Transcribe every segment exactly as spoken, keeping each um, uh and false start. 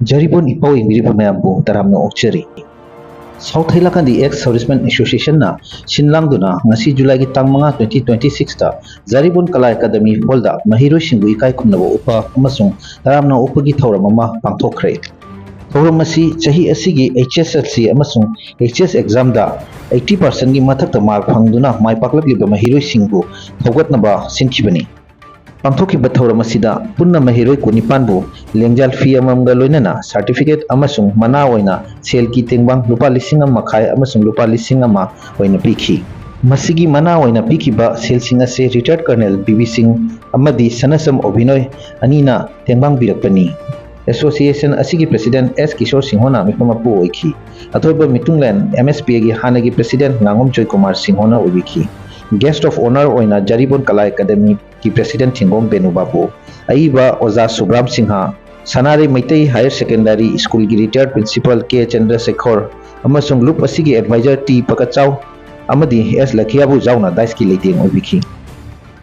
ꯖꯔꯤꯕꯣꯟ ꯏꯄꯥꯎ ꯌꯦꯡꯕꯤꯔꯤꯕ ꯃꯌꯥꯝꯕꯨ ꯇꯔꯥꯝꯅ ꯑꯣꯛꯆꯔꯤ꯫ South ꯍꯩꯂꯥꯀꯥꯟꯗꯤ X ꯁꯔꯚꯤꯁꯃꯦꯟ ꯑꯦꯁꯣꯁꯤꯌꯦꯁꯟꯅ ꯁꯤꯟ ꯂꯥꯡꯗꯨꯅ ꯉꯁꯤ ꯖꯨꯂꯥꯏꯒꯤ ꯇꯥꯡ ꯃꯉꯥ, twenty twenty six ꯇ ꯖꯔꯤꯕꯣꯟ ꯀꯂꯥ ꯑꯦꯀꯥꯗꯃꯤ ꯍꯣꯜꯗ ꯃꯍꯩꯔꯣꯏꯁꯤꯡꯕꯨ ꯏꯀꯥꯏ ꯈꯨꯝꯅꯕ ꯎꯠꯄ ꯑꯃꯁꯨꯡ ꯇꯔꯥꯝꯅ ꯑꯣꯛꯄꯒꯤ ꯊꯧꯔꯝ ꯑꯃ ꯄꯥꯡꯊꯣꯛꯈ꯭ꯔꯦ꯫ ꯊꯧꯔꯝ ꯑꯁꯤ ꯆꯍꯤ ꯑꯁꯤꯒꯤ H S L C ꯑꯃꯁꯨꯡ H S examꯗ eighty percentꯀꯤ ꯃꯊꯛꯇ mark ꯐꯪꯗꯨꯅ ꯃꯥꯏ ꯄꯥꯛꯂꯛꯂꯤꯕ ꯃꯍꯩꯔꯣꯏꯁꯤꯡꯕꯨ ꯊꯧꯒꯠꯅꯕ ꯁꯤꯟꯈꯤꯕꯅꯤ꯫ ꯄꯥꯡꯊꯣꯛꯈꯤꯕ ꯊꯧꯔꯝ ꯑꯁꯤꯗ ꯄꯨꯟꯅ ꯃꯍꯩꯔꯣꯏ ꯀꯨꯟꯅꯤꯄꯥꯟꯕꯨ ꯂꯦꯡꯖꯥꯜ ꯐꯤ ꯑꯃꯃꯝꯒ ꯂꯣꯏꯅꯅ certificate ꯑꯃꯁꯨꯡ ꯃꯅꯥ ꯑꯣꯏꯅ ꯁꯦꯜꯒꯤ ꯇꯦꯡꯕꯥꯡ ꯂꯨꯄꯥ ꯂꯤꯁꯤꯡ ꯑꯃ ꯃꯈꯥꯏ ꯑꯃꯁꯨꯡ ꯂꯨꯄꯥ ꯂꯤꯁꯤꯡ ꯑꯃ ꯑꯣꯏꯅ ꯄꯤꯈꯤ꯫ ꯃꯁꯤꯒꯤ ꯃꯅꯥ ꯑꯣꯏꯅ ꯄꯤꯈꯤꯕ ꯁꯦꯜꯁꯤꯡ ꯑꯁꯤ retired colonel ꯕꯤ ꯕꯤ ꯁꯤꯡ ꯑꯃꯗꯤ ꯁꯅꯥꯁꯝ ꯑꯣꯕꯤꯅꯣꯏ ꯑꯅꯤꯅ ꯇꯦꯡꯕꯥꯡꯕꯤꯔꯛꯄꯅꯤ꯫ Association ꯑꯁꯤꯒꯤ president S ꯀꯤꯁꯣꯔ ꯁꯤꯡꯍꯣꯅ ꯃꯤꯐꯝ ꯃꯄꯨ ꯑꯣꯏꯈꯤ꯫ ꯑꯊꯣꯏꯕ ꯃꯤꯇꯨꯡꯂꯦꯟ M S P Aꯒꯤ ꯍꯥꯟꯅꯒꯤ president ꯉꯥꯉꯣꯝ Joykumar ꯁꯤꯡꯍꯣꯅ ꯑꯣꯏꯕꯤꯈꯤ꯫ Guest of honour ꯑꯣꯏꯅ ꯖꯔꯤꯕꯣꯟ ꯀꯂꯥ ꯑꯦꯀꯥꯗꯃꯤꯒꯤ president ꯊꯤꯡꯒꯣꯝ ꯕꯦꯅꯨ ꯕꯥꯕꯨ, ꯑꯏꯕ ꯑꯣꯖꯥ ꯁꯨꯕ꯭ꯔꯥꯝ ꯁꯤꯡꯍ, ꯁꯅꯥꯔꯩ ꯃꯩꯇꯩ ꯍꯥꯌꯔ ꯁꯦꯀꯦꯟꯗꯔꯤ ꯁ꯭ꯀꯨꯜꯒꯤ retired principal ꯀꯦ ꯆꯟꯗ꯭ꯔꯁꯦꯈꯣꯔ ꯑꯃꯁꯨꯡ ꯂꯨꯞ ꯑꯁꯤꯒꯤ advisor ꯇꯤ ꯄꯀꯆꯥꯎ ꯑꯃꯗꯤ ꯑꯦꯁ ꯂꯈꯤꯌꯥꯕꯨ ꯌꯥꯎꯅ dais ꯀꯤ ꯂꯩꯇꯦꯡ ꯑꯣꯏꯕꯤꯈꯤ꯫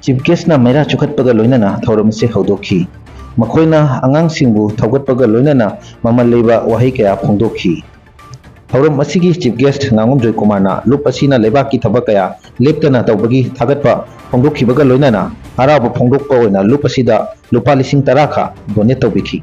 Chief guest ꯅ ꯃꯩꯔꯥ ꯆꯨꯈꯠꯄꯒ ꯂꯣꯏꯅꯅ ꯊꯧꯔꯝ ꯑꯁꯤ ꯍꯧꯗꯣꯛꯈꯤ꯫ ꯃꯈꯣꯏꯅ ꯑꯉꯥꯡꯁꯤꯡꯕꯨ ꯊꯧꯒꯠꯄꯒ ꯂꯣꯏꯅꯅ ꯃꯃꯜ ꯂꯩꯕ ꯋꯥꯍꯩ ꯀꯌꯥ ꯐꯣꯡꯗꯣꯛꯈꯤ꯫ ꯊꯧꯔꯝ ꯑꯁꯤꯒꯤ chief guest ꯉꯥꯉꯣꯝ ꯖꯣꯏꯀꯨꯃꯥꯔꯅ ꯂꯨꯞ ꯑꯁꯤꯅ ꯂꯩꯕꯥꯛꯀꯤ ꯊꯕꯛ ꯀꯌꯥ ꯂꯦꯞꯇꯅ ꯇꯧꯕꯒꯤ ꯊꯥꯒꯠꯄ ꯐꯣꯡꯗꯣꯛꯈꯤꯕꯒ ꯂꯣꯏꯅꯅ ꯍꯔꯥꯎꯕ ꯐꯣꯡꯗꯣꯛꯄ ꯑꯣꯏꯅ ꯂꯨꯞ ꯑꯁꯤꯗ ꯂꯨꯄꯥ ꯂꯤꯁꯤꯡ ꯇꯔꯥ ꯈꯛ donate ꯇꯧꯕꯤꯈꯤ꯫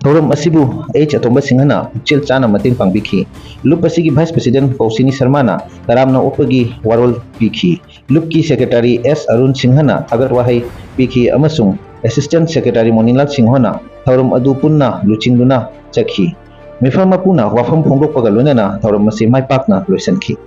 ꯊꯧꯔꯝ ꯑꯁꯤꯕꯨ H ꯑꯇꯣꯝꯕ ꯁꯤꯡꯍꯅ ꯄꯨꯛꯆꯦꯜ ꯆꯥꯅ ꯃꯇꯦꯡ ꯄꯥꯡꯕꯤꯈꯤ꯫ ꯂꯨꯞ ꯑꯁꯤꯒꯤ vice president ꯀꯧꯁꯤꯅꯤ ꯁꯔꯃꯥꯅ ꯇꯔꯥꯝꯅ ꯑꯣꯛꯄꯒꯤ ꯋꯥꯔꯣꯜ ꯄꯤꯈꯤ꯫ ꯂꯨꯞꯀꯤ secretary S ꯑꯔꯨꯟ ꯁꯤꯡꯍꯅ ꯊꯥꯒꯠ ꯋꯥꯍꯩ ꯄꯤꯈꯤ ꯑꯃꯁꯨꯡ assistant secretary ꯃꯣꯅꯤꯂꯥꯜ ꯁꯤꯡꯍꯅ ꯊꯧꯔꯝ ꯑꯗꯨ ꯄꯨꯟꯅ ꯂꯨꯆꯤꯡꯗꯨꯅ ꯆꯠꯈꯤ꯫ ꯃꯤꯐꯝ ꯃꯄꯨꯅ ꯋꯥꯐꯝ ꯐꯣꯡꯗꯣꯛꯄꯒ ꯂꯣꯏꯅꯅ ꯊꯧꯔꯝ ꯑꯁꯤ ꯃꯥꯏ ꯄꯥꯛꯅ ꯂꯣꯏꯁꯤꯟꯈꯤ꯫